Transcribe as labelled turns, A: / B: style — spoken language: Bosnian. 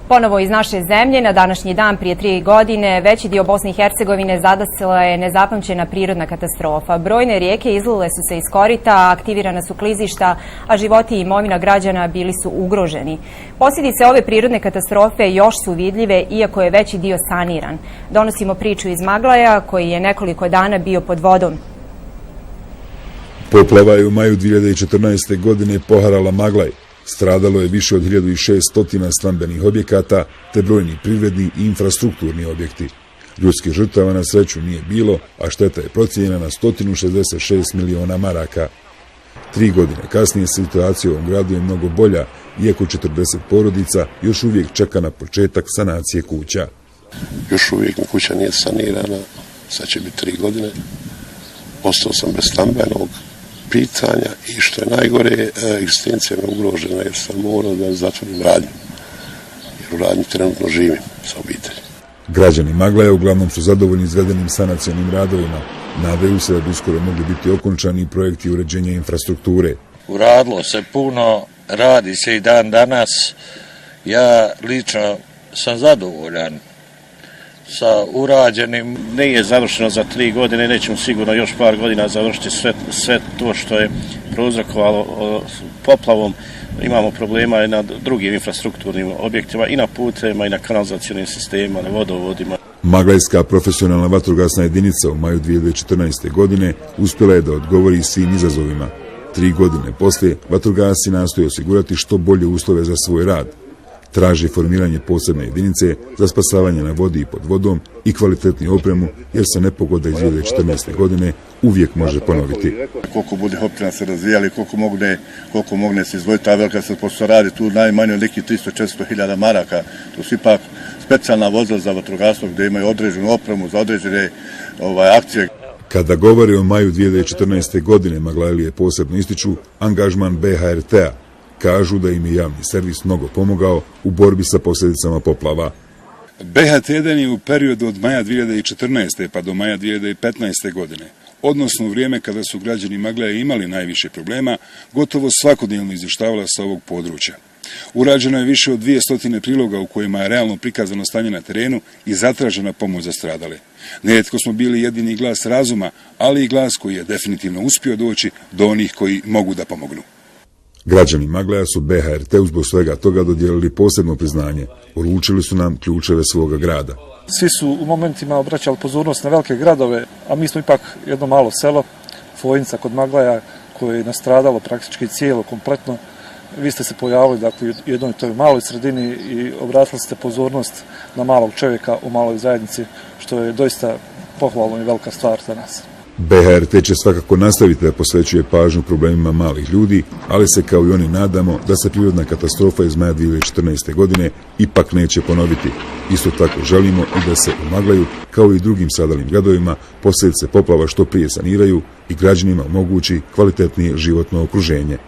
A: Ponovo iz naše zemlje, na današnji dan prije 3 godine, veći dio Bosne i Hercegovine zadesila je nezapamćena prirodna katastrofa. Brojne rijeke izlile su se iz korita, aktivirana su klizišta, a životi i imovina građana bili su ugroženi. Posljedice ove prirodne katastrofe još su vidljive, iako je veći dio saniran. Donosimo priču iz Maglaja, koji je nekoliko dana bio pod vodom.
B: Poplava je u maju 2014. godine poharala Maglaj. Stradalo je više od 1600 stambenih objekata te brojni privredni i infrastrukturni objekti. Ljudskih žrtava na sreću nije bilo, a šteta je procijenjena na 166 miliona maraka. 3 godine kasnije situacija u ovom gradu je mnogo bolja, iako 40 porodica još uvijek čeka na početak sanacije kuća.
C: Još uvijek mi kuća nije sanirana, sad će biti 3 godine. Ostao sam bez stambenog pitanja i što je najgore, egzistencija je ugrožena jer sam morao da zatvorim radnju. Jer u radnji trenutno živim sa obitelji.
B: Građani Maglaja uglavnom su zadovoljni izvedenim sanacionim radovima. Nadaju se da bi uskoro mogli biti okončani projekti uređenja infrastrukture.
D: Uradilo se puno, radi se i dan danas. Ja lično sam zadovoljan sa urađenim.
E: Nije završeno za 3 godine, nećemo sigurno još par godina završiti sve to što je prouzrokovalo poplavom. Imamo problema i na drugim infrastrukturnim objektima, i na putevima, i na kanalizacionim sistemima, na vodovodima.
B: Maglajska profesionalna vatrogasna jedinica u maju 2014. godine uspjela je da odgovori svim izazovima. 3 godine poslije, vatrogasci nastoje osigurati što bolje uslove za svoj rad. Traži formiranje posebne jedinice za spasavanje na vodi i pod vodom i kvalitetnu opremu, jer se nepogoda iz 2014. godine uvijek može ponoviti.
F: Koliko bude općina se razvijali, koliko mogne se izdvojiti, a velika se pošto radi tu najmanje od nekih 300-400 hiljada maraka. To su ipak specijalna vozila za vatrogastvo gdje imaju određenu opremu za određene akcije.
B: Kada govore o maju 2014. godine, Maglajlije posebno ističu angažman BHRT-a. Kažu da im je javni servis mnogo pomogao u borbi sa posljedicama poplava.
G: BHT1 je u periodu od maja 2014. pa do maja 2015. godine, odnosno u vrijeme kada su građani Maglaja imali najviše problema, gotovo svakodnevno izvještavala sa ovog područja. Urađeno je više od 200 priloga u kojima je realno prikazano stanje na terenu i zatražena pomoć za stradale. Nerijetko smo bili jedini glas razuma, ali i glas koji je definitivno uspio doći do onih koji mogu da pomognu.
B: Građani Maglaja su BHRT-u zbog svega toga dodijelili posebno priznanje. Uručili su nam ključeve svoga grada.
H: Svi su u momentima obraćali pozornost na velike gradove, a mi smo ipak jedno malo selo, Fojnica kod Maglaja, koje je nastradalo praktički cijelo, kompletno. Vi ste se pojavili dakle, u jednoj toj maloj sredini i obratili ste pozornost na malog čovjeka u maloj zajednici, što je doista pohvalno i velika stvar za nas.
B: BHRT će svakako nastaviti da posvećuje pažnju problemima malih ljudi, ali se kao i oni nadamo da se prirodna katastrofa iz maja 2014. godine ipak neće ponoviti. Isto tako želimo i da se u Maglaju, kao i drugim stradalim gradovima, posljedice poplava što prije saniraju i građanima omogući kvalitetnije životno okruženje.